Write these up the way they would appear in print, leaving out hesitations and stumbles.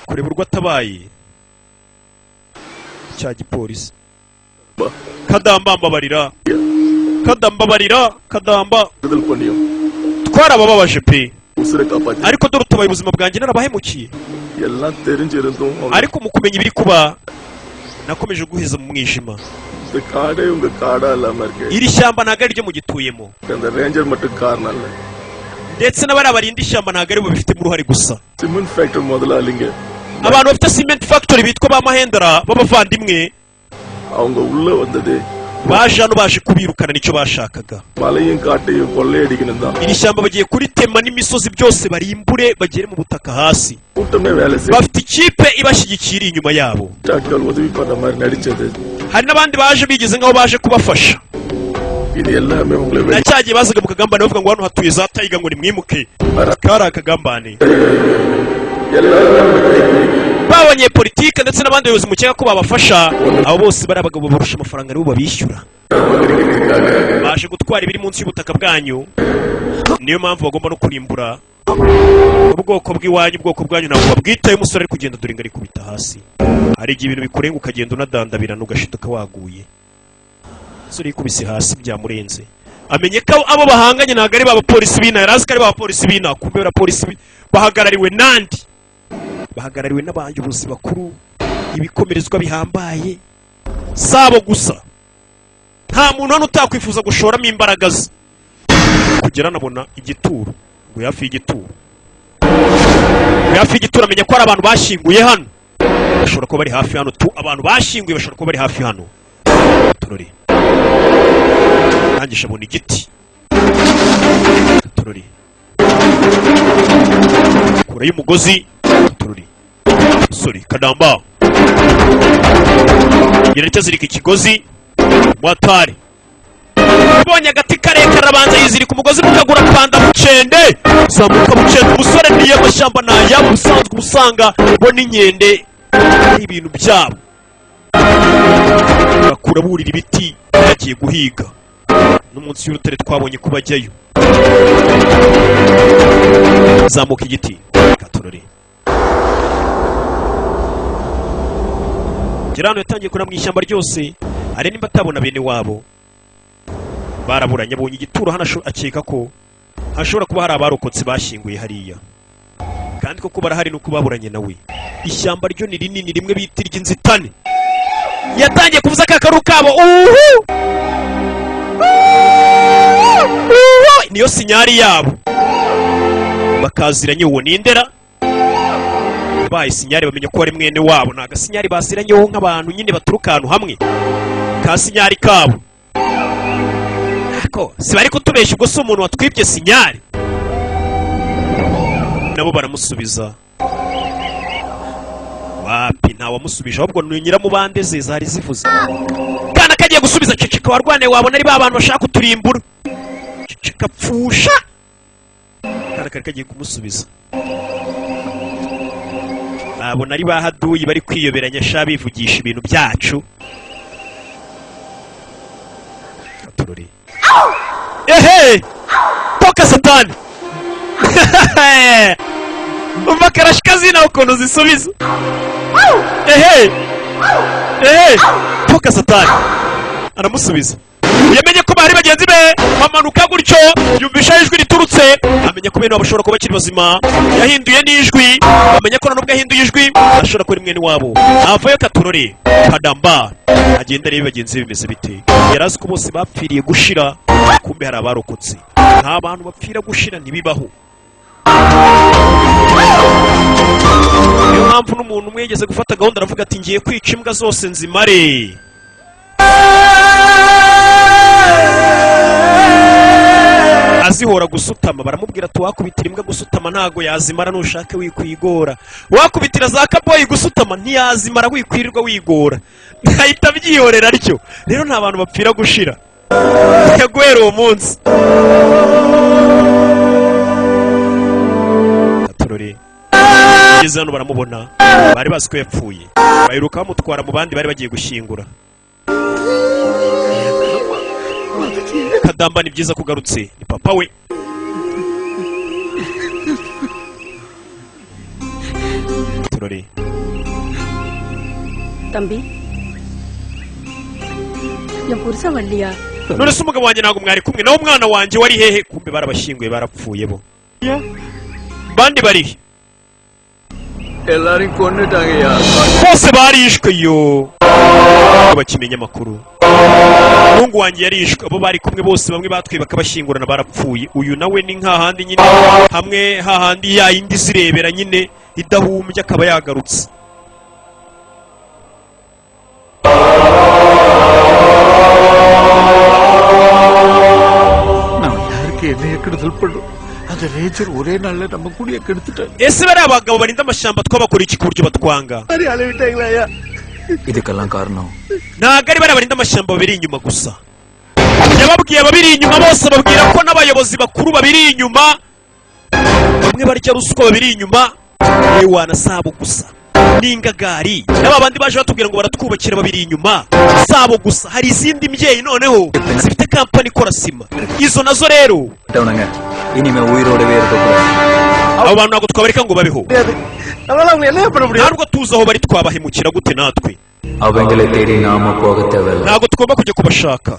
Kureba urwo atabaye cya gipolisi. Kadamba, mbabarira. Kadamba, mbabarira. Kadamba. கெடுதல் பண்ணியும் Twarabababaje pe. உசுரை காப்பாத்தி Ariko dore utabaye ubuzima bwanjye, narabahemukiye. எல்லாம் தெரிஞ்சிருந்தும் அவங்க Ariko mu kumenya ibiri kuba, nakomeje guheza mu mwijima. இந்த காடே உங்க காடா இல்லாம இருக்கு. Iri shyamba ntabwo ari ryo mugituyemo. அந்த ரேஞ்சர் மட்டும் காரணம் இல்ல. Ndetse n'abari barinda ishyamba ntabwo ari bo babifitemo uruhare gusa. Cement factory முதலாளிங்க. Abantu bafite cement factory bitwa ba Mahendara b'abavandimwe அவங்க உள்ள வந்தது baje hano, baje kubirukana, nicyo bashakaga. மலையும் காட்டையும் கொள்ளையடிக்கணும் தான். Iri shyamba bagiye kuritema n'imisozi byose, barimbure bagere mu butaka hasi. கூட்டமே வேலை செய்ய Bafite ikipe ibashyigikiye iri inyuma yabo. ஆட்கள் உதவி பண்ற மாதிரி நடிச்சது. Hari n'abandi baje bigize nk'aho baje kubafasha. இது எல்லாமே உங்களை Na cya gihe bazaga mu kagambane bavuga ngo hano hatuye za tiger, ngo nimwimuke, kari akagambane. எல்லாருமே உங்க கைக்கு. Ba banyepolitike ndetse n'abandi bayobozi mukeka ko babafasha, abo bose bari abagabo barusha amafaranga, nibo babishyura. Baje gutwara ibiri munsi y'ubutaka bwanyu, niyo mpamvu bagomba no kurimbura ubwoko bw'iwanyu. Ubwoko bwanyu ntabwo babwitaye. Umusore ari kugenda, dore ngo arikubita hasi. Hari igihe ibintu bikurenga ukagenda unadandabirana, ugashiduka waguye. Umusore yikubise hasi, byamurenze. Amenye ko abo bahanganye ntabwo ari ba bapolisi b'ina yari azi ko ari ba bapolisi b'ina. Kumbe abapolisi bahagarariwe nandi, bahagarariwe n'abayobozi bakuru, ibikomerezwa bihambaye sabo gusa. Nta muntu hano utakwifuza gushoramo imbaraga ze. Kugera anabona igituro, ngo hafi y'igituro, ngo hafi y'igituro, amenya ko hari abantu bashyinguye hano, bashobora kuba bari hafi hano tu. Abantu bashyinguye bashobora kuba bari hafi hano. Turori arangije abona igiti. Turori kure y'umugozi. Turori sorry, Kadamba yaracyo azirika ikigozi. Mwatari abonye agati karekare, arabanza yizirika umugozi mu kaguru, apanda bucende, zamuka bucende. Umusore niyo amashyamba ni ayabo ubusanzwe, uba usanga bo n'inkende ari ibintu byabo. Bakura burira ibiti bagiye guhiga, no munsi y'urutare twabonye ko bajyayo. Zamuka igiti katorore. Gera hano, yatangiye kureba mu ishyamba ryose, ari nimba atabona bene wabo baraburanye. Abonye igituro hano, akeka ko hashobora kuba hari abarokotse bashyinguye hariya, kandi koko barahari, nuko baburanye nawe. Ishyamba ryo ni rinini, rimwe bita iry'inzitane. Yatangiye kuvuza ka karu kabo, uhu uhu, niyo sinyari yabo bakaziranye. Uwo nindera bahaye sinyari, bamenya ko ari mwene wabo. Ni agasinyari baziranyeho nk'abantu nyine baturuka ahantu hamwe, ka sinyari kabo. Ariko si bari kutubeshya? Ubwo si umuntu watwibye sinyari? Nabo baramusubiza, wapi, ntawamusubije, ahubwo ni nyiramubande ze zari zivuze. Kana kagiye gusubiza, ceceka warwane, wabona ari ba bantu bashaka kuturimbura. Ceceka, pfusha. Kana kari kagiye kumusubiza, babona ari ba haduyi bari kwiyoberanya sha, bivugisha ibintu byacu. Turori, ehe, toka satani! Umva karashikazi nawe ukuntu zisubiza: ehe, ehe, toka satani! Aramusubiza, yamenye ko bari bagenzi be. Bamanuka gutyo, yumvisha ijwi riturutse, amenya ko bene wabo bashobora kuba bakiri bazima. Yahinduye n'ijwi, bamenya ko nubwo yahinduye ijwi ashobora kuba ari mwene wabo. Avayo katurore. Kadamba agenda arebe bagenzi be bimeze bite. Yari azi ko bose bapfiriye gushira, kumbe hari abarokotse. Nta bantu bapfira gushira, ntibibaho. Niyo mpamvu n'umuntu umwe yigeze gufata gahunda, aravuga ati: "Ngiye kwica imbwa zose nzimare." Azihora gusutama, baramubwira ati: "Wakubitira imbwa gusutama ntago yazimara, nushake wikwigora. Wakubitira za kaboyi gusutama ntiyazimara, wikwirirwa wigora." Ahita abyihorera atyo. Rero nta bantu bapfira gushira guhera uwo munsi. Turore ageze hano, baramubona. Bari bazi ko yapfuye, baheruka bamutwara mu bandi bari bagiye gushyingura. Kadamba, ni byiza kugarutse, ni papa we. Turore. Katurore. தம்பி, என் புருஷன் வரலையா? None se umugabo wanjye ntabwo mwari kumwe nawe? Umwana wanjye wari hehe? Kumbe barabashyinguye, barapfuye bo. Bandi bari he? எல்லாரையும் கொன்னுட்டாங்கய்யா. Bose barishwe. Yo bakimenya amakuru, umuhungu wanjye yarishwe, abo bari kumwe bose, bamwe batwiye bakabashyingurana, barapfuye. Uyu nawe ni nk'ahandi nyine, hamwe hahandi ya yindi zirebera nyine idahumbya, akaba yagarutse. நான் யாருக்கு என்ன கெடுதல் பண்ணும்? அந்த ரேச்சர் ஒரே நாள்ல நம்ம கூடிய கெடுத்துட்டாங்க. Ese bariya abagabo barinda amashyamba twabakora iki ku buryo batwanga? அழுவிட்டாங்களா ஐயா? இதுக்கெல்லாம் காரணம் Ntabwo ari bariya barinda amashyamba babiri inyuma gusa. Yababwiye ababiri inyuma bose, babwira ko n'abayobozi bakuru babiri inyuma, bamwe barya ruswa babiri inyuma. Ewana, sabo gusa n'ingagari n'aba bandi baje batubwira ngo baratwubakira babiri inyuma, sabo gusa. Hari izindi mbyeyi noneho zifite kampani ikora sima, izo nazo rero. விட்டவனுங்க இனிமே உயிரோடவே இருக்கக்கூடாது. Abo bantu ntabwo twabareka ngo babeho. நம்மளால அவங்க என்ன பண்ண முடியும்? Ntabwo tuzi aho bari, twabahemukira gute natwe? அவங்களை தேடி நாம போக தேவையில்ல. Ntabwo tugomba kujya kubashaka.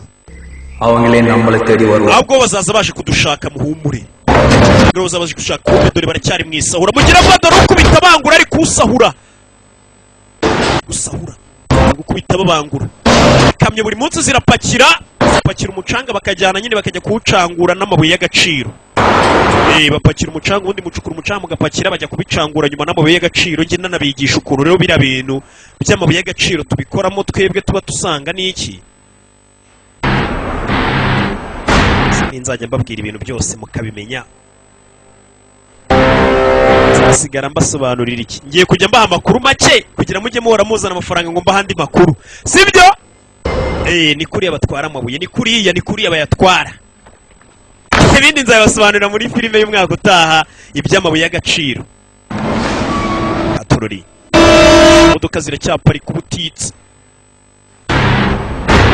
அவங்களே நம்மளை தேடி வருவாங்க. Ahubwo bazaza baje kudushaka, muhumure. Dore bazaza baje gushaka. Kumbe dore baracyari mu isahura, mugira ngo dore ukubita bangura, ari kusahura, gusahura, gukubita babangura. Ikamyo buri munsi zirapakira, zipakira umucanga bakajyana nyine, bakajya kuwucangura n'amabuye y'agaciro. Bapakira umucanga, ubundi mucukura umucanga mugapakira, bajya kubicangura nyuma n'amabuye y'agaciro. Njye nanabigisha ukuntu rero biriya bintu by'amabuye y'agaciro tubikoramo twebwe, tuba dusanga n'iki. Ninzajya mbabwira ibintu byose mukabimenya, nzasigara mbasobanurira iki? Ngiye kujya mbaha amakuru make kugira mujye muhora muzana amafaranga ngo mbahe andi makuru, sibyo? Ni kuriya batwara amabuye, ni kuriya, ni kuriya bayatwara. Ibindi nzabibasobanurira muri filime y'umwaka utaha, iby'amabuye y'agaciro. Aturori, imodoka ziracyaparika ubutitsa.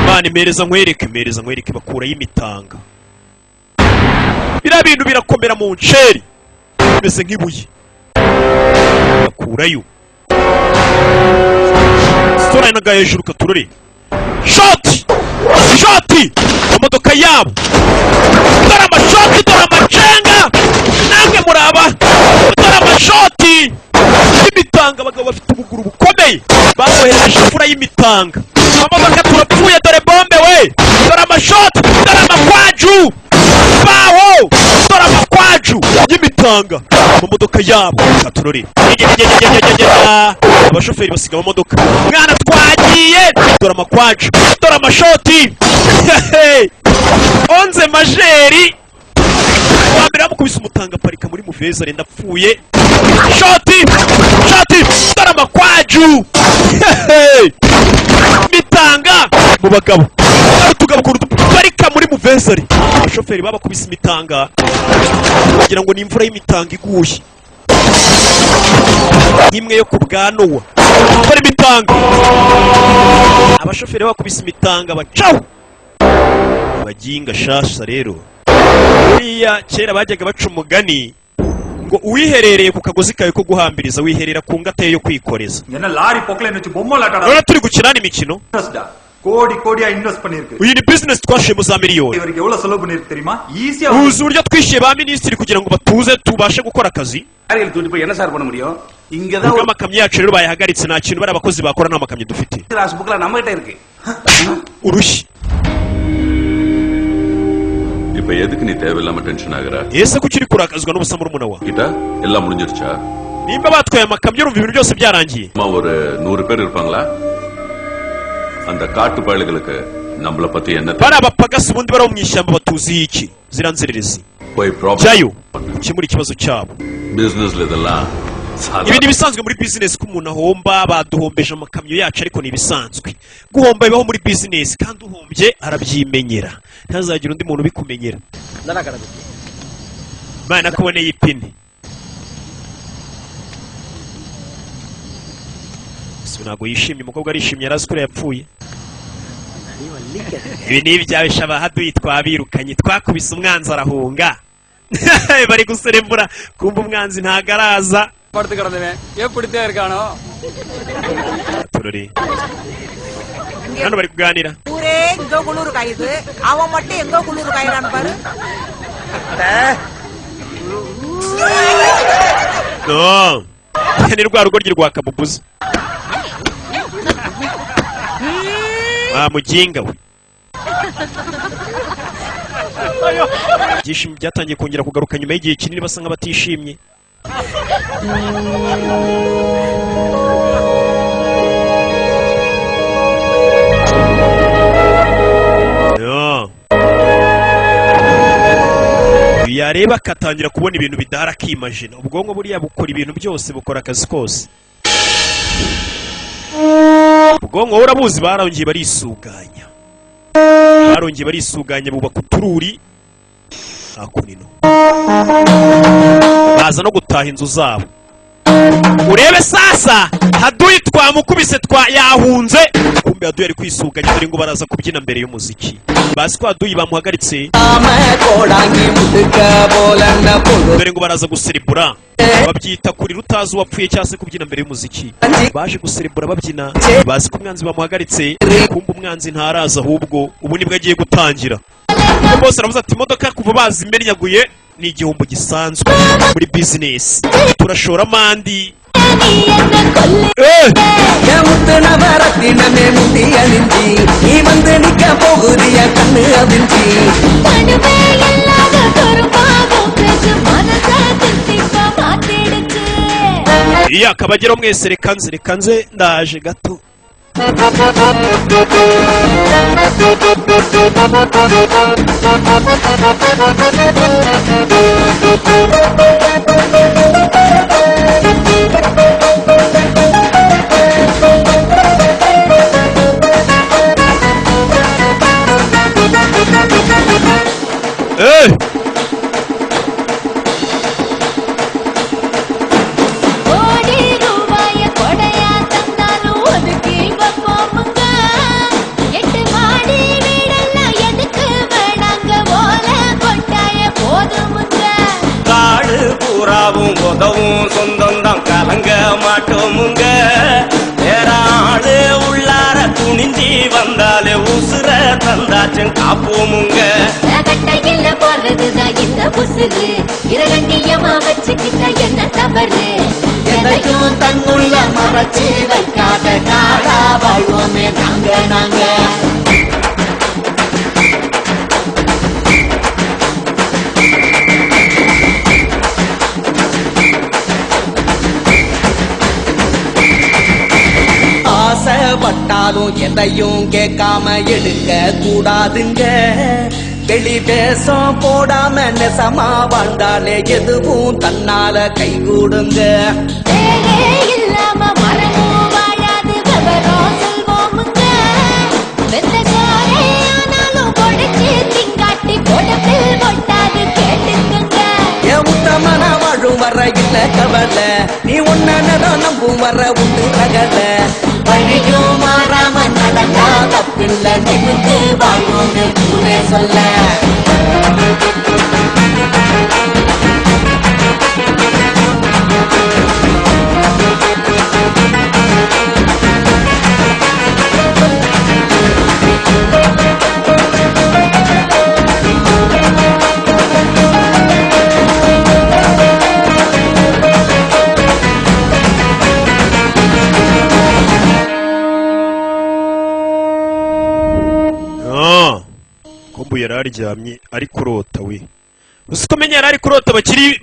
Mana, impereza nkwereke, impereza nkwereke. Bakurayo imitanga, biriya bintu birakomera mu nceri, bimeze nk'ibuye. Bakurayo sitoranaga hejuru. Katurore, shoti, shoti mu modoka yabo. Dore amashoti, dore amacenga, namwe muraba. Dore amashoti y'imitanga, abagabo bafite ubuguru bukomeye, babohereje imfura y'imitanga. Amamodoka turapfuye, dore bombe we! Dore amashoti, dore amakwaju bawo, dore amakwaju y'imitanga mu modoka yabo. Katurore, abashoferi basiga amamodoka. Mwana, twagiye! Dore amakwaju, dore amashoti. Onze majeri wa mbere bamukubise umutanga, aparika muri muveza, arenda apfuye. Shoti, shoti, dore amakwaju mitanga mu bagabo. Dore utugabo ukuntu duparika muri muvesari. Abashoferi babakubise imitanga kugira ngo ni imvura y'imitanga iguye, nk'imwe yo ku bwa Nowa. Dore imitanga, abashoferi bakubise imitanga bacaho abaginga. Shasha rero, buriya kera bajyaga baca umugani ngo uwiherereye ku kagozi kawe ko guhambiriza, wiherera ku ngata ye yo kwikoreza. என்ன lorry Poclain வச்சு பொம்மலாட்டடா? None turi gukina imikino? கோடி கோடியா இன்வெஸ்ட் பண்ணிருக்கு. Uyu ni business twashoyemo za miliyoni. இவருக்கு எவ்வளவு செலவு பண்ணிருக்கு தெரியுமா? ஈஸியா. Uzi uburyo twishyuye ba minisitiri kugira ngo batuze tubashe gukora akazi? லாரிகள் தூக்கிட்டு போய் என்ன சார் பண்ண முடியும்? இங்கதான் Ubwo amakamyo yacu rero bayahagaritse, nta kintu bari abakozi bakora, nta makamyo dufite. ஒரு புக்லாம் நம்ம கிட்ட இருக்கு. Urushyi. இப்ப எதுக்கு நீ தேவையில்லாம டென்ஷன் ஆகுற? Ese kuki uri kurakazwa n'ubusa, murumuna wa? கிட்ட எல்லாம் முடிஞ்சிருச்சா? Nimba batwaye amakamyo, urumva ibintu byose byarangiye? அம்மா, ஒரு 100 பேர் இருப்பாங்களா? அந்த காட்டு பயல்களுக்கு நம்மள பத்தி என்ன Bari abapagasi ubundi bari abo mu ishyamba, batuziho iki ziriya nzererezi? போய் problem Jyayo ukemure ikibazo cyabo. பிசினஸ்ல இதெல்லாம் Ibi ni ibisanzwe muri bizinesi ko umuntu ahomba. Baduhombeje amakamyo yacu, ariko ni ibisanzwe guhomba, bibaho muri bizinesi, kandi uhombye arabyimenyera, ntazagire undi muntu ubikumenyera. Mana, kuboneye ipine. Gusa ntabwo yishimye, umukobwa arishimye, yari azi ko yapfuye. Ibi ni ibyawe shabahaduyi, twabirukanye, twakubise umwanzi arahunga. Bari guserebura, kumva umwanzi ntago araza. படுத்து கிடந்தவன் எப்படித்தான் இருக்கானோ. Turore hano bari kuganira. ஊரே இங்க குளிர் காயுது, அவன் மட்டும் எங்க குளிர் காயிறான்னு பாரு. No, ni rwa rugoryi rwa kabubuza wa muginga we. Ibyishimo byatangiye kongera kugaruka nyuma y'igihe kinini basa nk'abatishimye. Yo. Yareba akatangira kubona ibintu bidahari akimajina. Ubwonko buriya bukora ibintu byose, bukora akazi kose. Ubwonko urabuzi, barongeye barisuganya, barongeye barisuganya, bubaka utururi hakunino, baza no gutaha inzu zabo. Urebe sasa haduyi twamukubise twa yahunze, kumbe haduyi ari kwisuganya, dore ngo baraza kubyina mbere y'umuziki. Bazi ko haduyi bamuhagaritse, dore ngo baraza guserebura, babyita kurira utazi uwapfuye cyangwa se kubyina mbere y'umuziki. Baje guserebura babyina, bazi ko umwanzi bamuhagaritse, kumbe umwanzi ntaraza, ahubwo ubu nibwo agiye gutangira. Bose aravuze ati imodoka kuva bazimenyaguye ni igihombo gisanzwe muri business, turashora amandi. Iya akabageraho mwese, reka nze, reka nze ndaje gato. Hey! காடு பூராவும் உதவும் சொந்தம் தான், கலங்க மாட்டோமுங்க. வேற ஆளு உள்ளார துணிஞ்சி வந்தாலே உசுர தந்தாச்சும் காப்போமுங்க. எதையும் தன்னுள்ள மறைச்சி வைக்காத காடா வாழ்வோமே நாங்க நாங்க. ஆசைப்பட்டாலும் எதையும் கேட்காம எடுக்க கூடாதுங்க. வெளி வேஷம் போடாம நெசமா வாழ்ந்தாலே எதுவும் தன்னால கைகூடுங்க. என் உத்தமன வாழும் வர இல்ல கவலை, நீ ஒன்ன நம்பும் வர உண்டு ரகல. வழியும் மாறாம நடந்தா தப்பில்ல, நிமிந்து வாழ்வோன்னு கூறே சொல்ல. Kombu yari aryamye ari kurota we. Uzi ko menya yari ari kurota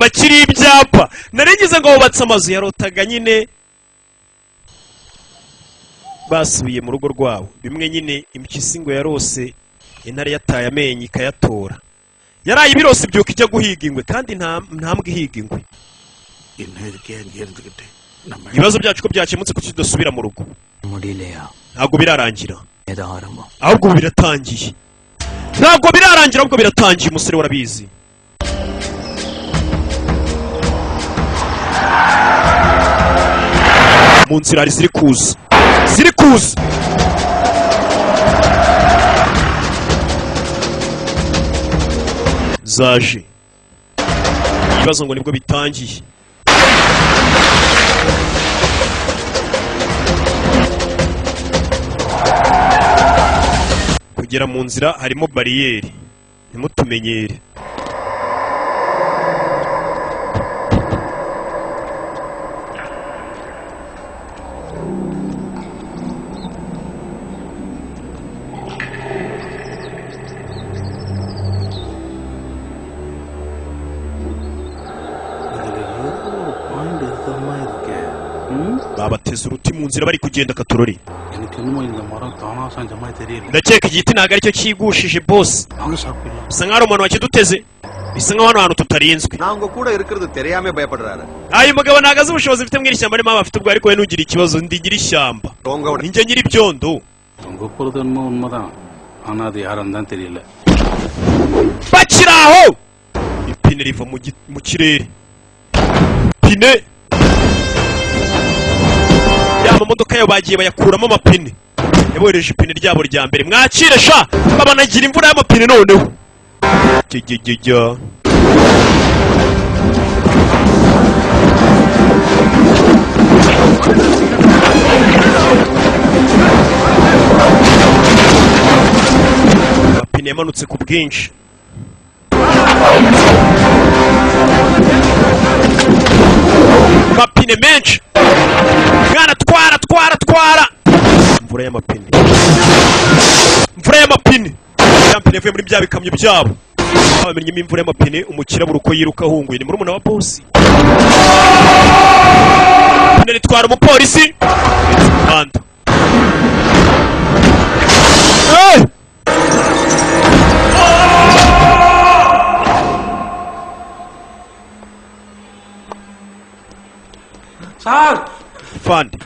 bakiri ibyapa. Narengize ngo bubatse amazu, yarotaga nyine basubiye mu rugo rwabo. Bimwe nyine impyisi ngo yarose intare yataye amenyo ikayatora. Yaraye ibirose ibyuka ijya guhiga ingwe, kandi nta ntambwe ihiga ingwe. Ibibazo byacu ko byakemutse, kuki tudasubira mu rugo? முடியலையா? Ntabwo birarangira, ஏதோ ஆரம்பம். ahubwo ubu biratangiye. Ntabwo birarangira, ahubwo biratangiye. Umusore warabizi. Mu nzira hari ziri kuza, ziri kuza. Zaje ibibazo ngo nibwo bitangiye. Kugera mu nzira harimo bariyeri, ntimutumenyere. Point இருக்கிற மாதிரி இருக்கே. Babateze uruti mu nzira bari kugenda katorori. எனக்கு என்னமோ இந்த மரம் தானா சாஞ்ச மாதிரி தெரியல. Ndakeka igiti ntabwo aricyo cyigushije, boss. வாங்க சாப்பிடலாம். Bisa nkaho hari umuntu wakiduteze, bisa nkaho hano hantu tutarinzwe. நான் உங்க கூட இருக்கிறது தெரியாம பயப்படுறாரு. Uyu mugabo ntabwo azi ubushobozi mfite mu iri shyamba, niyo mpamvu afite ubwo, ariko we ntugire ikibazo, ndi nyiri ishyamba, ninjye nyiri ibyondo. தொங்க போறது என்னமோ உண்மைதான், ஆனா அது யாருன்னு தான் தெரியல. Bakiri aho, ipine riva mu kirere. Pine ya mamodoka yabo bagiye bayakuramo amapine, yabohereje ipine ryabo rya mbere. Mwakire sha, babanagira imvura y'amapine noneho. Jyjyjyjya. Amapine yamanutse ku bwinshi, amapine menshi. Mwana, twara twara twara! Imvura y'amapine, imvura y'amapine, ya mapine yavuye muri bya bikamyo byabo, bamenyemo imvura y'amapine. Umukire abura uko yiruka ahunguye, ni murumuna wa bosi. Ipine ritwara umupolisi ndetse umuhanda. Hey! Sir. Fandi,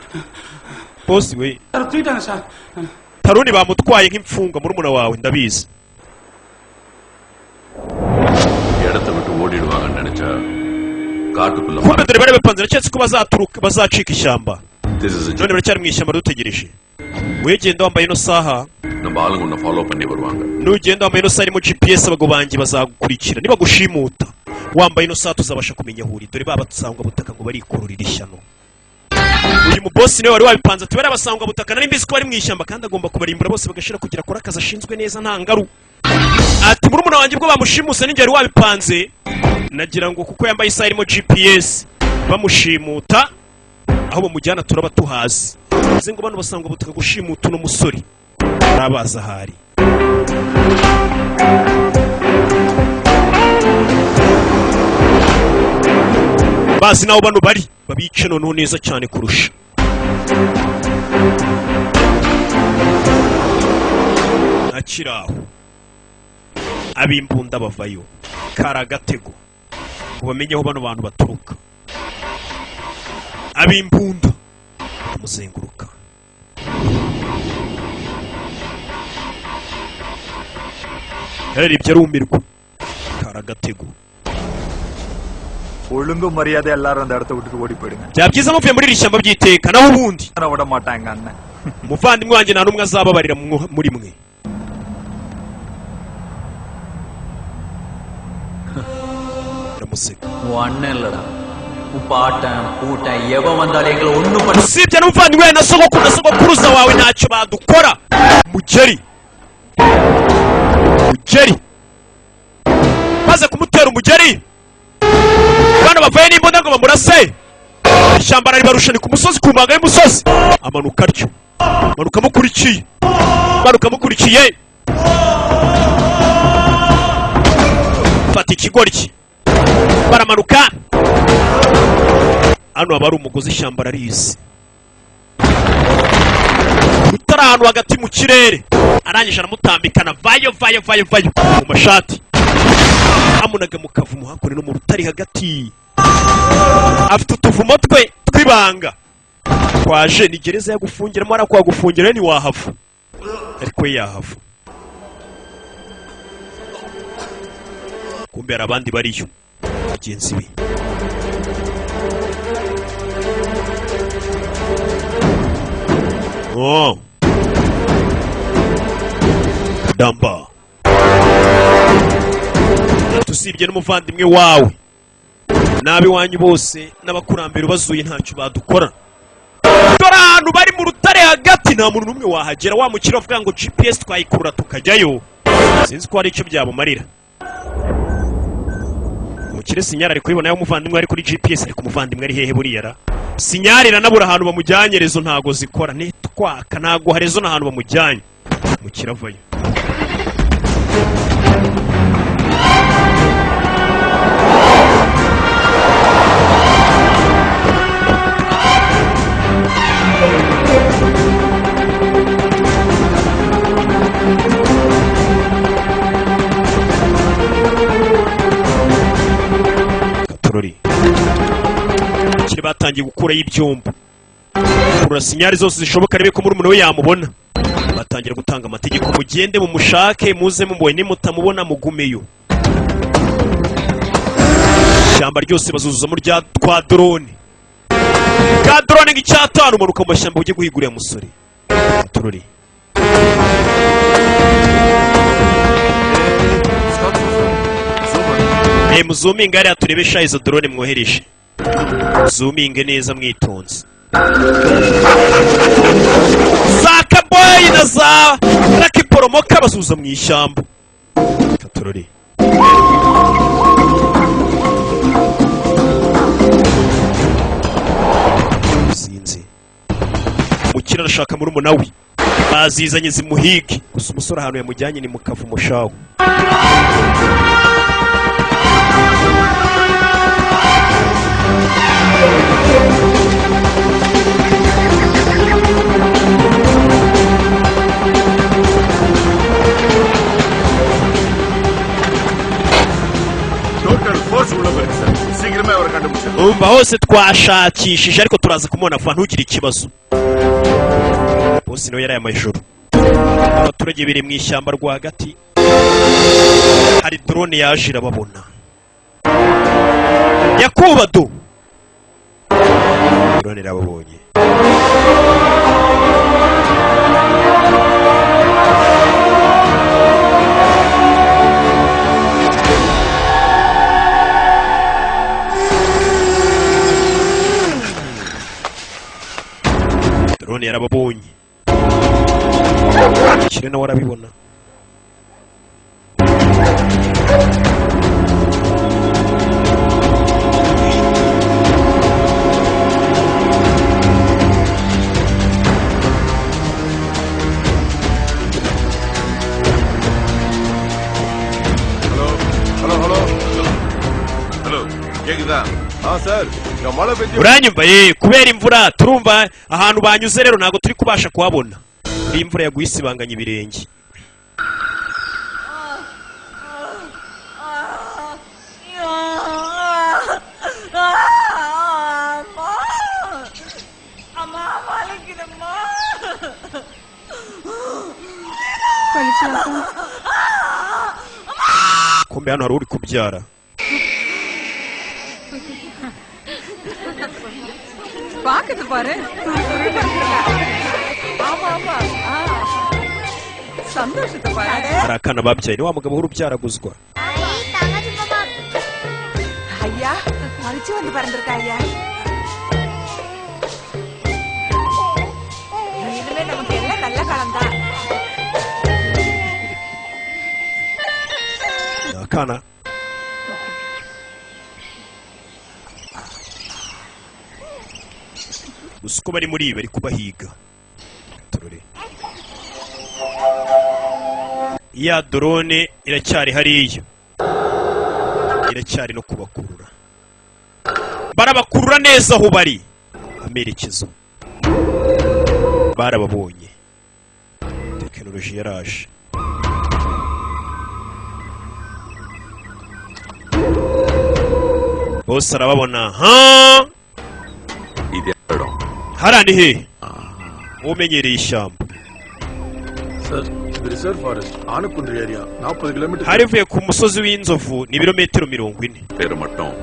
bosi we. Sir தூக்கிட்டாங்க sir. Taruni bamutwaye nk'imfungwa, murumuna wawe, ndabizi. இடத்தை விட்டு ஓடிடுவாங்கன்னு நினைச்சா காட்டுக்குள்ள Kumbe dore bari bapanze, ndaketse ko bazaturuka bazacika ishyamba. This is a None baracyari mu ishyamba dutegereje. Wegenda wambaye ino saha. நம்ம ஆளுங்க உன்னை ஃபாலோ பண்ணி வருவாங்க. Nugenda wambaye ino saha irimo GPS, abagabo banjye bazagukurikira. Nibagushimuta wambaye ino saha, tuzabasha kumenya aho uri. Dore ba basangwa butaka ngo barikururira ishyano. Uyu mubosi niwe wari wabipanze, ati bariya basangwa butaka nari mbizi ko bari mu ishyamba, kandi agomba kubarimbura bose bagashira kugira akore akazi ashinzwe neza nta ngaru. Ati murumuna wanjye ubwo bamushimuse ninjye wari wabipanze, nagira ngo kuko yambaye isaha irimo GPS, bamushimuta aho bamujyana turaba tuhazi. Bivuze ngo bano basangwa butaka gushimuta uno musore barabaza ahari. Bazi naho bano bari, babice noneho neza cyane kurusha. Akiri aho, ab'imbunda bavayo, kari agatego ngo bamenye aho bano bantu baturuka. Ab'imbunda baramuzenguruka. Yararebye arumirwa, kari agatego. ஒழுங்கு மரியாதை எல்லாரும் அந்த இடத்த விட்டுட்டு ஓடி போயிடுங்க. Byaba byiza muvuye muri iri shyamba by'iteka, naho ubundi விட மாட்டாங்க அண்ணன். Umuvandimwe wanjye nta n'umwe azababarira muri mwe. Baramuseka. உன் அண்ணன் இல்லடா, உன் பாட்டன் பூட்டன் எவன் வந்தாலும் எங்களை ஒண்ணும் பண்ண Usibye n'umuvandimwe wawe na sogokuru na sogokuruza wawe, ntacyo badukora. Mugeri, mugeri, maze kumutera umugeri, bano bavuye n'imbunda ngo bamurase. Ishyamba araribarusha, ni ku musozi, ku manga y'umusozi. Amanuka atyo, amanuka amukurikiye, amanuka amukurikiye. Fata ikigoryi. Baramanuka, hano haba hari umugozi, ishyamba ararizi, utari ahantu hagati mu kirere. Arangije aramutambikana, vayo vayo vayo vayo mu mashati, amunaga mu kavumo hakuno no mu rutare hagati. Afite utuvumo twe tw'ibanga twaje. Ni gereza yagufungiramo, hariya kuhagufungira ntiwahava, ariko we yahava. Kumbe hari abandi bariyo bagenzi be. Oh. Damba, usibye n'umuvandimwe wawe n'ab'iwanyu bose n'abakurambere ubazuye, ntacyo badukora. Dore ahantu bari mu rutare. Hagati nta muntu n'umwe wahagera. Wa mukire avuga ngo GPS twayikurura tukajyayo, sinzi ko hari icyo byamumarira. Umukire signal ari kuyibona y'umuvandimwe ari kuri GPS, ariko umuvandimwe ari hehe? Buriya ra signal iranabura ahantu bamujyanye, réseau ntago zikora, nitwaka, ntago harezo n'ahantu bamujyanye. Umukire avayo. Katorori abakire batangiye gukurayo ibyumba, kurura signal zose zishoboka, arebe ko murumuna we yamubona. Batangira gutanga amategeko: mugende mumushake, muze mumubone, nimutamubona mugumeyo. Ishyamba ryose bazuzuzamo rya twa drone, ka drone nk'icyatanu. Umanuka mu mashyamba ujye guhiga uriya musore. Katorori. Muzuminge hariya turebe sha izo drone mwohereje, zuminge neza mwitonze. Za kaboyi na za Lucky Poromoka basubiza mu ishyamba. Katorori. Sinzi, umukire arashaka murumuna we, bazizanye zimuhige. Gusa umusore ahantu yamujyanye ni mu kavumo shawu. Total force உள்ள போயிருக்கு சார். சீக்கிரமே அவரை கண்டுபிடிச்சிடலாம். Umva, hose twashakishije ariko turaza kumubona vuba, ntugire ikibazo. Bose nawe yaraye amajoro, abaturage biri mu ishyamba rwagati, hari drone yaje irababona. Yakuba do drone irababonye. Drone yarababonye, kire nawe arabibona. Hello hello hello hello, கேக்குதா? ஆ sir, இங்க மழை பெஞ்சு Uranyumva ye? Kubera imvura turumva ahantu banyuze rero ntabwo turi kubasha kuhabona. Iyi imvura yaguye isibanganya ibirenge. அம்மா வலிக்குதம்மா. பழிச்சாக்கா. Kumbe hano hari uri kubyara. பாக்குது பாரு, துரு துருன்னு இருக்கா. ஆமா ஆமா ஆ. சந்தோஷத்தை பாரு. Hari akana babyaye, ni wa mugabo uhora ubyaraguzwa. ஐயா, மறிச்சு வந்து பிறந்திருக்கா ஐயா. இனிமே நமக்கு எல்லாம் நல்ல காலம்தான். Ni akana. Gusa uko bari muri ibi bari kubahiga. Turore, ya drone iracyari hariya, iracyari no kubakurura, barabakurura neza aho bari amerekezo, barababonye. Tekinoloji yaraje. Bose arababona ha. இது எந்த இடம்? Hariya ni hehe? Umenyereye ishyamba. Sir, இது reserve forest, Anakundru area, 40 kilometre. Hari uvuye ku musozi w'inzovu ni ibirometero 40. பேரை மட்டும்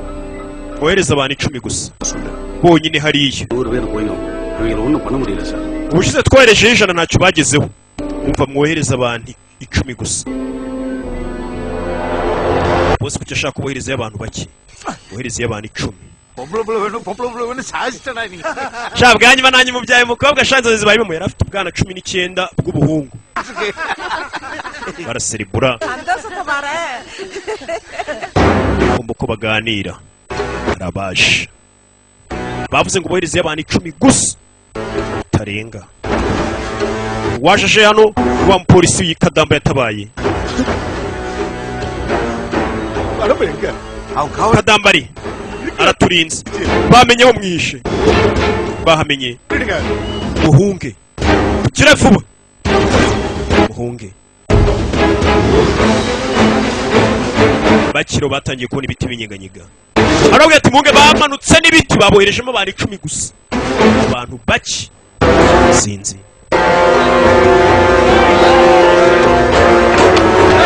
Wohereza abantu 10 gusa சொல்லு. Bonyine hariya. நூறு பேர் போயும் இவங்களை ஒன்றும் பண்ண முடியல sir. Ubushize twoherejeho 100 ntacyo bagezeho. Umva, mwohereza abantu 10 gusa bose. Kuki ashaka kuboherezayo abantu bake? Woherezeyo abantu 10. பொம்பளை புள்ள வேணும் பொம்பளை புள்ள வேணும் சாதிச்சிட்டடா நீ. Sha bwa nyuma nanjye mubyaye umukobwa sha inzozi zibaye impamo. Yari afite ubwana 19 bw'ubuhungu. Baraseribura. சந்தோஷத்தை பாரு. Kumva uko baganira arabaje. Bavuze ngo boherezeyo abantu 10 gusa utarenga. Waje aje hano wa mupolisi w'ikadamba yatabaye. கடம்பு எங்க? அவன் காவல் Kadambari araturinze. Bamenye aho mwishe, bahamenye. விடுங்க. Muhunge mukire vuba, muhunge. Bakiro batangiye kubona ibiti binyeganyega. Arababwira ati muhunge, bamanutse n'ibiti. Baboherejemo abantu 10 gusa, abantu bake sinzi.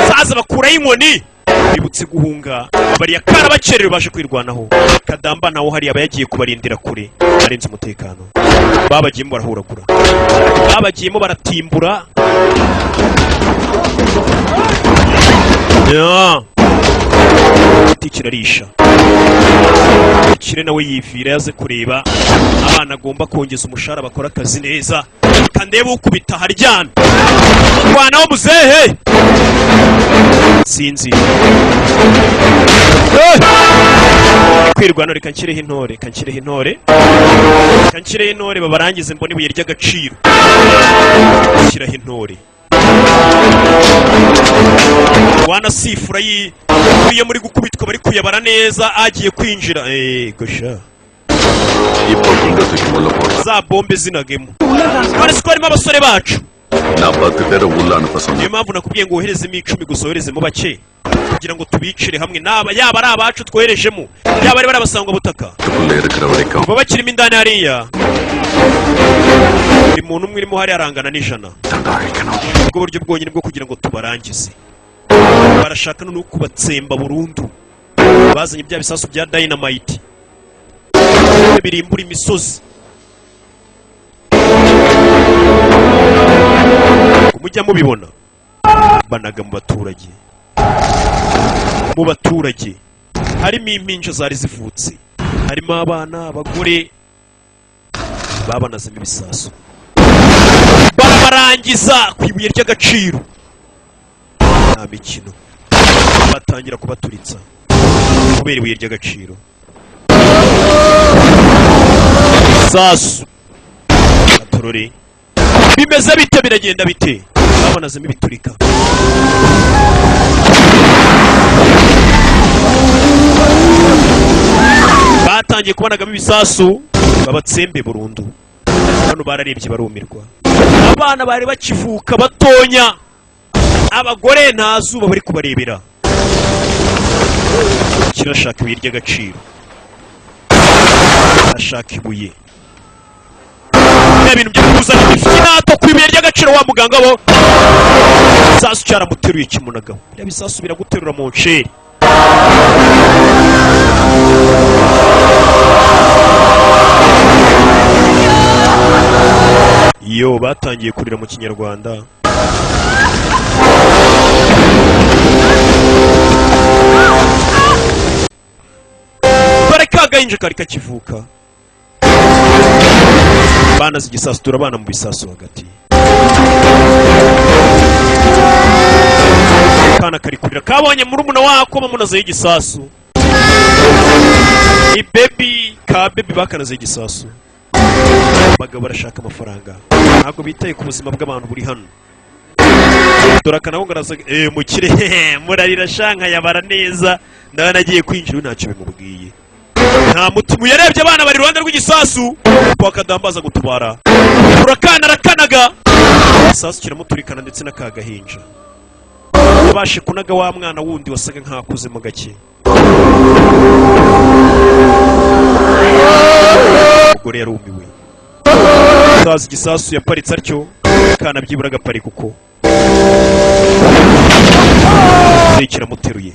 Saza bakuraho inkoni, bibutse guhunga bariya karabakerewe baje kwirwanaho. Kadamba nawo hariya aba yagiye kubarindira kure, arinze umutekano. Babagiyemo barahuragura, babagiyemo baratimbura. Ya. Igiti kirarisha. Kire nawe yivira yaze kureba abana agomba kongeza umushahara bakora akazi neza. Kandebe ukubita haryana rwanaho muzehe sinzi. Eh! Kwirwano, reka nshyireho intore, reka nshyireho intore, reka nshyireho intore babarangize mbone ibuye ry'agaciro. Shyiraho intore wanasifura yi iyo muri gukubitwa bari kuyabara neza agiye kwinjira ego sha. இப்போ குண்டை தூக்கி உள்ள போடுறேன். Za bombe zinagemo none siko harimo abasore bacu. நான் 10 பேரை உள்ள அனுப்ப Niyo சொன்னேன். mpamvu nakubwiye ngo woherezemo 10 gusa, woherezemo bake kugira ngo tubicire hamwe, naba yaba ari abacu twoherejemo, yaba ari bari abasangwabutaka. உள்ள இருக்கிற வரைக்கும் Kuva bakirimo indani hariya, buri muntu umwe urimo hariya arangana n'100. Ubwo buryo bwonyine bwo kugira ngo tubarangize. Barashaka no kubatsemba burundu. Bazanye bya bisasu bya dynamite birimbura imisozi. Mujya mubibona banaga mu baturage, mu baturage harimo impinja zari zivutse, harimo abana, abagore, babanazemo ibisasu barabarangiza ku ibuye ry'agaciro. Nta mikino, batangira kubaturitsa kubera ibuye ry'agaciro. Sasu atorore bimeze bite, biragenda bite? Babanazemo ibiturika. Batangiye kubonagamo ibisasu babatsembe burundu. Hano bararebye barumirwa, abana bari bakivuka batonya, abagore nta zuba bari kubarebera. Kirashaka ibuye ry'agaciro, arashaka ibuye bya bintu byo kuzana imifinato ku ibuye ry'agaciro. Wa muganga bo isasu cyaramuteruye kimunagaho. Biriya bisasu biraguterura mu nceri. Iyo batangiye kurira mu Kinyarwanda, dore ka gahinja kari kakivuka. Banaze igisasu, turabana mu bisasu hagati. Kana kari kurira kabonye murumuna wako bamunazeho igisasu. Ibebi ka bebi bakanazeho igisasu. Abagabo barashaka amafaranga, ntabwo bitaye ku buzima bw'abantu buri hano. Dore akanabo ngaraza mukire murarira shanka yabara neza. Ndabona agiye kwinjira ntacyo bimubwiye, nta mutima. Yarebye abana bari iruhande rw'igisasu, wakadambaza gutubara urakana arakanaga igisasu kiramuturikana ndetse n'aka gahinja. Yabashe kunaga wa mwana wundi wasaga nk'akuzemo gake. Umugore yarumiwe, saza igisasu yaparitse atyo, kana byibura agaparika uko kiramuteruye.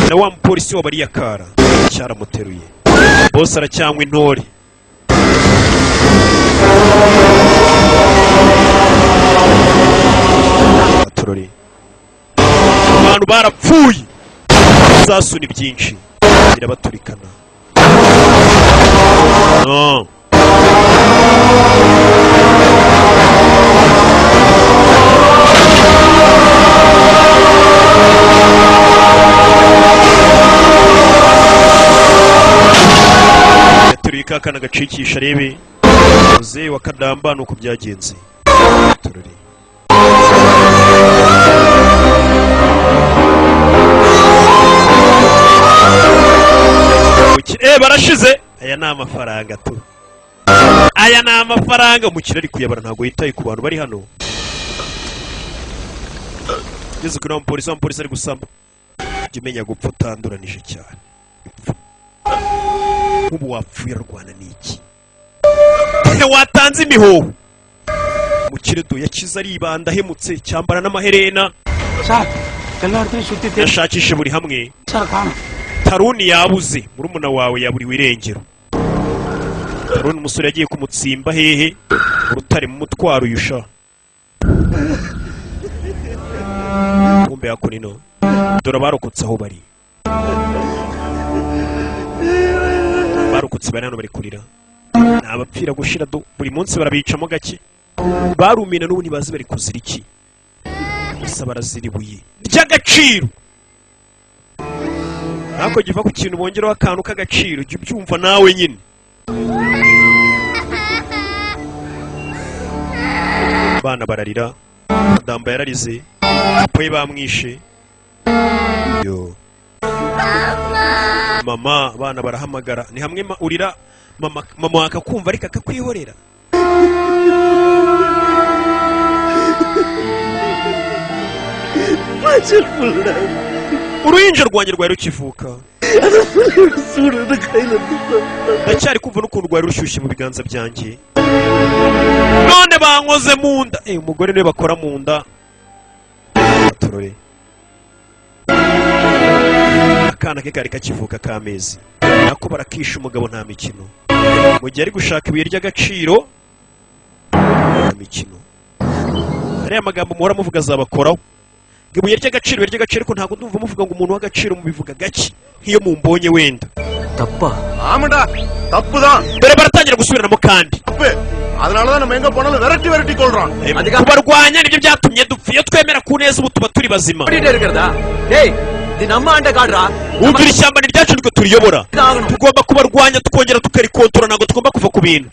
Na wa mupolisi wabariye akara cyaramuteruye. Bose aracyanywa intore. Atorore abantu barapfuye, ibisasu ni byinshi birabaturikana. No. Yateruye ka kana gacikisha arebe muzehe wa Kadamba nuko byagenze. Turore. Barashize. Aya ni amafaranga tu, aya ni amafaranga. Umukire ari kuyabara, ntabwo yitaye ku bantu bari hano. Ngeze kuri wa mupolisi, wa mupolisi ari gusama. Jya umenya gupfa utanduranije cyane. Nk'ubu wapfuye arwana n'iki? Watanze imihoho. Umukire do yakize aribanda ahemutse, cyambara n'amaherena. Sir எல்லா இடத்துலயும் சுத்தி தேடி Yashakishe buri hamwe. Sir காணும். Taruni yabuze, murumuna wawe yaburiwe irengero. Taruni umusore yagiye kumutsimba hehe? Mu rutare mu mutwaro uyusha. Kumbe hakuno dore abarokotse aho bari. Abarokotse bari hano bari kurira. Ni abapfira gushira do, buri munsi barabicamo gake. Barumina n'ubu ntibazi bari kuzira iki. Gusa barazira ibuye ry'agaciro. Ntabwo giva ku kintu bongeraho akantu k'agaciro, jya ubyumva nawe nyine. Abana bararira, Kadamba yararize, papa we bamwishe. Yo. Mama, abana barahamagara, ni hamwe urira mama, mama akakumva ariko akakwihorera. Uruhinja rwanjye rwari rukivuka, ndacyari kumva n'ukuntu rwari rushyushye mu biganza byanjye. None bankoze mu nda. Umugore niwe bakora mu nda. Atorore. Akana ke kari kakivuka k'amezi, nako barakisha umugabo nta mikino. Mu gihe ari gushaka ibuye ry'agaciro nta mikino. Ariya magambo muhora muvuga azabakoraho. Ibuye ry'agaciro, ibuye ry'agaciro, ariko ntabwo ndumva muvuga ngo umuntu w'agaciro mubivuga gake nk'iyo mumbonye wenda. தப்பா? ஆமாடா, தப்புதான். Dore baratangira gusubiranamo kandi. தப்பு. அதனாலதான் நம்ம எங்க போனாலும் விரட்டி விரட்டி கொள்றோம். Kubarwanya nibyo byatumye dupfa. Iyo twemera ku neza ubu tuba turi bazima. ஓடிட்டே இருக்கிறதா? டேய், இது நம்ம ஆண்ட காடுடா. Wumvira, ishyamba ni ryacu, nitwe turiyobora. Tugomba kubarwanya tukongera tukarikotora, ntabwo tugomba kuva ku bintu.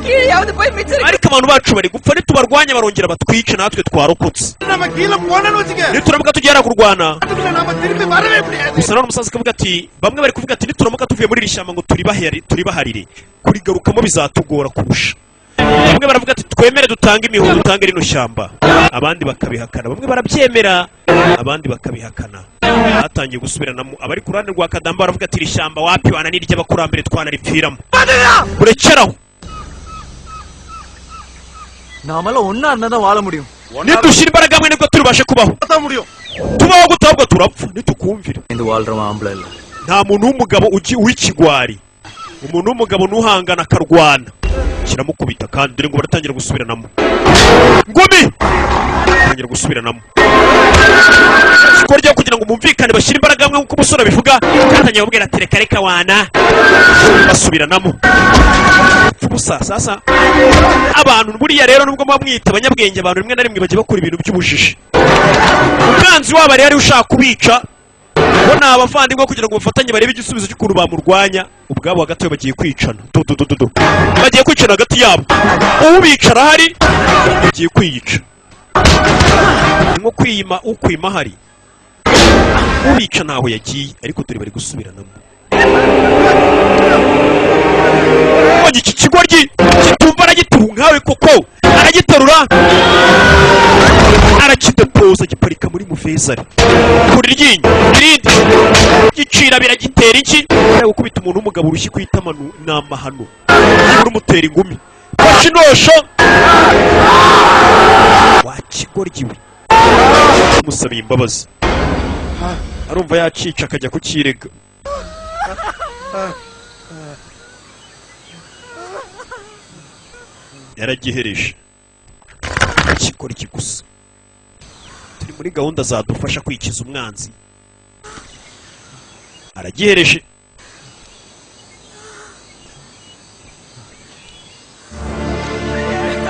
கீழேயாவது போய் மிச்சம் Ariko abantu bacu bari gupfa, nitubarwanya barongera batwice, natwe twarokotse. நம்ம கீழே போனோம்னு வச்சுக்க, Nituramuka tugera kurwana அதுக்குள்ள நாம திரும்பி வரவே முடியாது. Gusa nanone umusaza akavuga ati bamwe bari kuvuga ati nituramuka tuvuye muri iri shyamba ngo turibaharire kurigarukamo bizatugora kurusha. Bamwe baravuga ati twemere dutange imihoho, dutange rino shyamba, abandi bakabihakana. Bamwe barabyemera, abandi bakabihakana. Batangiye gusubiranamo. Abari ku ruhande rwa Kadamba baravuga ati iri shyamba wapi wana, ni iry'abakurambere, twanaripfiramo. Burekeraho. நாமெல்லாம் ஒன்னா இருந்தா தான் வாழ முடியும். Nidushyira imbaraga hamwe nibwo turibashe kubaho. முடியும். Tubaho gute? Ahubwo turapfa nitukumvira. இந்த வாழ்றவன் ஆம்பளை இல்ல. Nta muntu w'umugabo ugi w'ikigwari. Umuntu w'umugabo nuhangana akarwana kiramukubita. Kandi dore ngo baratangira gusubiranamo, ngumi batangira gusubiranamo. Ikorya kugira ngo bumvikane bashyire imbaraga hamwe nk'uko umusore abivuga. Katangiye kubwira ati reka reka wana, basubiranamo ubusa. Sasa abantu buriya rero nubwo muba mwita abanyabwenge, abantu rimwe na rimwe bajya bakora ibintu by'ubujiji. Umwanzi wabo rero ushaka kubica bo ni abavandimwe, kugira ngo bafatanye barebe igisubizo cy'ukuntu bamurwanya. Ubwabo hagati yabo bagiye kwicana, do do do do do, bagiye kwicana hagati yabo. Ubica arahari, bagiye kwiyica. Ni nko kwiyima, ukwima ahari, ubica ntaho yagiye. Ariko dore bari gusubiranamo. Mbonye iki kigoryi kitumva, aragiterura nkawe koko, aragiterura arakidepoza, giparika muri muvezari. Kura iryinyo irindi gicira biragitera iki. Kubera gukubita umuntu w'umugabo urushyi ku itama ni amahano. Nibura umutera ingumi. Fashe inosho wa kigoryi we. Musabiye imbabazi, arumva yacica akajya kukirega. Yaragihereje ikigoryi gusa. Turi muri gahunda zadufasha kwikiza umwanzi. Aragihereje.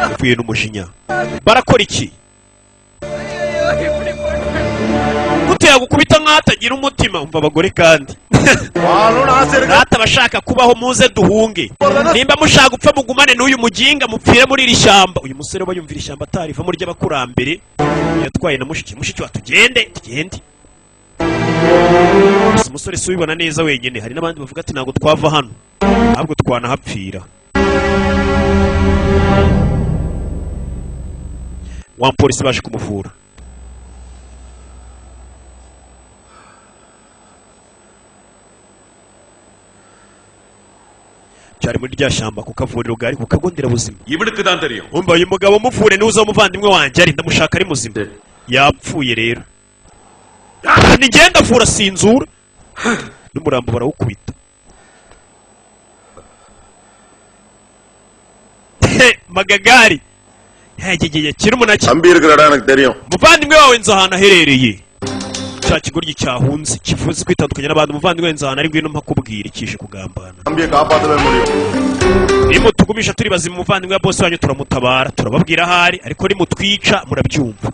Yapfuye n'umujinya. Barakora iki? Gute yagukubita nk'aho atagira umutima? Umva abagore kandi. Rata abashaka kubaho, muze duhunge. Nimba mushaka gupfa, mugumane n'uyu muginga, mupfire muri iri shyamba. Uyu musore we yumvira ishyamba atarivamo ry'abakurambere. Yatwaye na mushiki, mushiki wa, tugende, tugende. Gusa umusore si ubibona neza wenyine, hari n'abandi bavuga ati ntabwo twava hano, ahubwo twanahapfira. Wa mupolisi baje kumuvura. Cyari muri rya shyamba ku kavuriro gari ku kago nderabuzima. இவனுக்கு தான் தெரியும். Umva, uyu mugabo muvure, niwe uza umuvandimwe wanjye ari, ndamushaka ari muzima. Yapfuye rero ni ngenda avura sinzura n'umurambo barawukubita. Magagari hegegeye kiri umunaki. தம்பி இருக்கிற இடம் எனக்கு தெரியும். Umuvandimwe wawe nzi ahantu aherereye. Cya kigoryi cyahunze kivuze kwitandukanya n'abantu. Umuvandimwe nzi ahantu ari, ngwino mpakubwire. Kije kugambana. தம்பியை காப்பாற்றவே முடியும். Nimutugumisha turi bazima, umuvandimwe wa bosi wanyu turamutabara, turababwira ahari, ariko nimutwica murabyumva.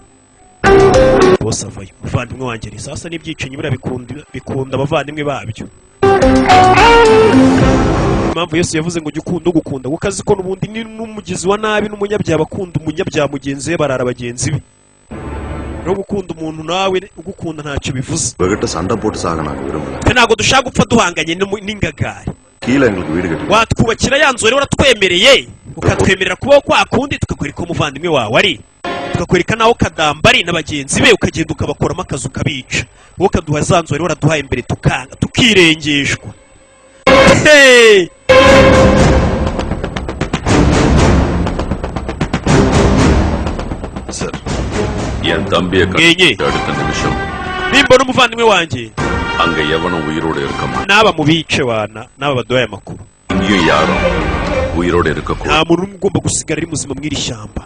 Bose avayo, umuvandimwe wanjye ni sasa n'ibyicanyi buriya bikunda, bikunda abavandimwe babyo. Impamvu Yesu yavuze ngo jya ukunda ugukunda, kuko azi ko n'ubundi ni n'umugizi wa nabi n'umunyabyaha bakunda umunyabyaha mugenzi we, barara bagenzi be. No gukunda umuntu nawe ugukunda ntacyo bivuze. உங்ககிட்ட சண்டை போட்டு சாக நாங்க விரும்பல. Twe ntabwo dushaka gupfa duhanganye n'ingagari. கீழே எங்களுக்கு வீடு கட்டி Watwubakira ya nzu rero waratwemereye, ukatwemerera kubaho kwa kundi, tukakwereka umuvandimwe wawe ari, tukakwereka n'aho Kadamba ari na bagenzi be, ukagenda ukabakoramo akazi ukabica, wowe ukaduha za nzu rero waraduhaye mbere, tukanga tukirengeshwa. Hey! Sir. என் தம்பியை Ngenye. அடுத்த நிமிஷம் Nimbona umuvandimwe wanjye, அங்க எவனும் உயிரோடு இருக்க மாட்டான். n'aba mubice wana, n'aba baduhaye amakuru. இங்கேயும் யாரும் உயிரோடு இருக்க Nta muntu n'umwe ugomba gusigara ari muzima mu iri shyamba.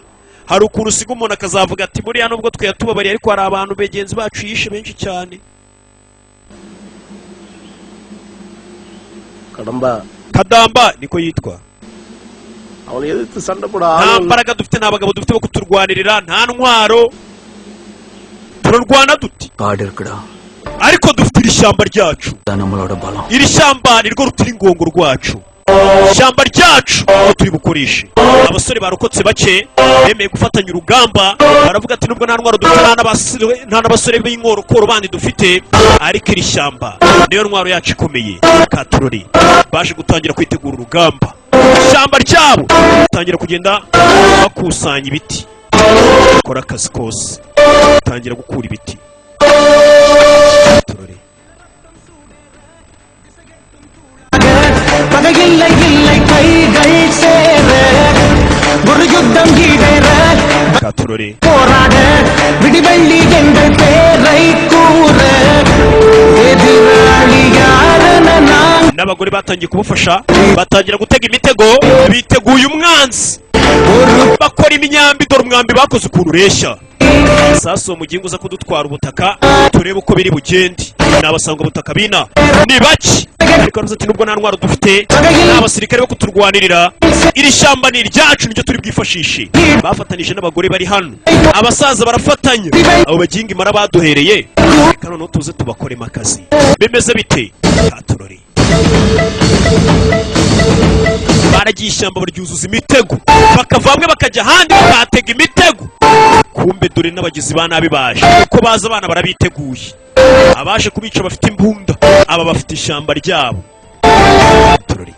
Hari ukuntu usiga umuntu akazavuga ati buriya nubwo twayatubabariye, ariko hari abantu bagenzi bacu yishe benshi cyane. Kadamba. Kadamba niko yitwa. அவனை எதிர்த்து சண்டை போட Nta ஆள். mbaraga dufite, nta bagabo dufite bo kuturwanirira, nta ntwaro, turarwana duti? காடு இருக்குடா. Ariko dufite iri shyamba ryacu. அதான் நம்மளோட பலம். Iri shyamba ni rwo rutiringongo rwacu, ishyamba ryacu aho turi bukoreshe. Abasore barokotse bake bemeye gufatanya urugamba, baravuga ati nubwo nta ntwaro dufite, nta n'abasore b'inkorokoro bandi dufite, ariko iri shyamba niyo ntwaro yacu ikomeye. Katurori baje gutangira kwitegura urugamba, ishyamba ryabo batangira kugenda bakusanya ibiti, bakora akazi kose, batangira gukura ibiti. Katurori. பகையில்லை இல்லை கைகள் சேர ஒரு யுத்தம் ஈடேற Katurori. போராட விடிவெள்ளி எங்கள் பேரை கூற எதிராளி யாரென நான் N'abagore batangiye kubafasha, batangira gutega imitego, biteguye umwanzi, bakora imyambi. Dore umwambi bakoze ukuntu ureshya. Sasa uwo mugingo uza kudutwara ubutaka, turebe uko biri bugende. Ni abasanga ubutaka bina ni bake, ariko aravuze ati nubwo nta ntwaro dufite, nta basirikare bo kuturwanirira, iri shyamba ni iryacu, niryo turi bwifashishe. Bafatanije n'abagore bari hano, abasaza barafatanya. Abo baginga imara baduhereye, reka noneho tuze tubakoremo akazi. Bimeze bite? Katurori baragiye ishyamba baryuzuza imitego, bakava hamwe bakajya ahandi bakahatega imitego. Kumbe dore n'abagizi ba nabi baje, uko baza abana barabiteguye, abaje kubica bafite imbunda, aba bafite ishyamba ryabo. Turori.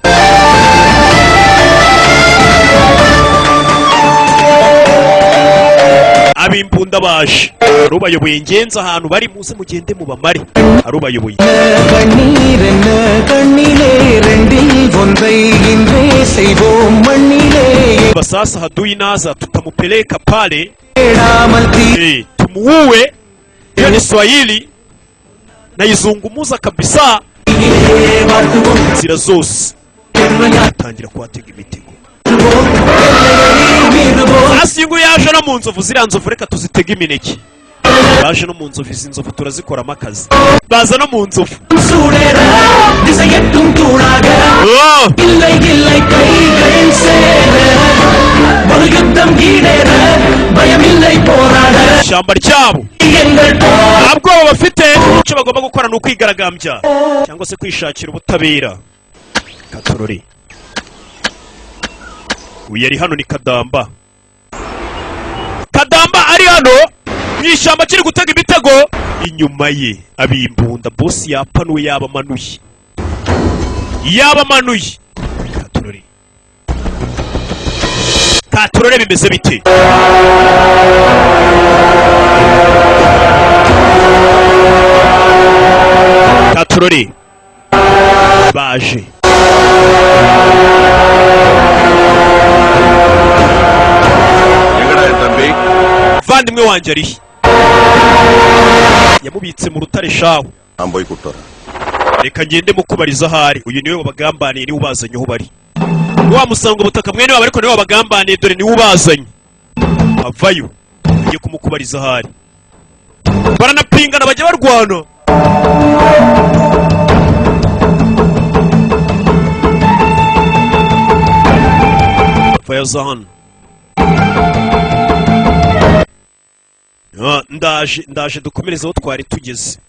Ab'imbunda baje, hari ubayoboye ngenzi ahantu bari, muze mugende mubamare, hari ubayoboye. கண்ணீர் என்ன கண்ணிலே ரெண்டில் ஒன்றை இன்றே செய்வோம் மண்ணிலே. Sasa hadui naza tutamupeleka pale. தேடாமல் தீ Tumuue. Hiyo ni Swahili naizungumuza kabisa. Inzira zose tangira kuhatega imitego. Sasa iyi nguyu yaje no mu nzovu, ziriya nzovu reka tuzitege imineke. Baje no mu nzovu, izi nzovu turazikoramo akazi, baza no mu nzovu. சூடேற திசையெட்டும் தூணாக Oh! இல்லை இல்லை கைகள் சேர. மறுயுத்தம் ஈடேற பயமில்லை போராட Ishyamba ryabo எங்கள் nta bwoba bafite. Icyo bagomba gukora ni ukwigaragambya cyangwa se kwishakira ubutabera. Katorori uyu ari hano ni Kadamba. Kadamba ari hano mu ishyamba akiri gutega imitego, inyuma ye abimbunda. Bosi yapanuwe, yabamanuye, yabamanuye. Katorori, katorore, bimeze bite? Katorori baje. எங்கடா என் தம்பி? Muvandimwe wanjye arihe? Yamubitse mu rutare shahu. நான் போய் கூப்பிட்டு வரேன். Reka ngende mukubariza ahari. Uyu niwe wabagambaniye, niwe ubazanye aho bari. Wa musanga ubutaka mwene wabo, ariko niwe wabagambaniye, dore niwe ubazanye. Avayo agiye kumukubariza ahari. Baranapingana, bajya barwana. Avayo aza hano. Ah, ndaje, ndaje, dukomereze aho twari tugeze.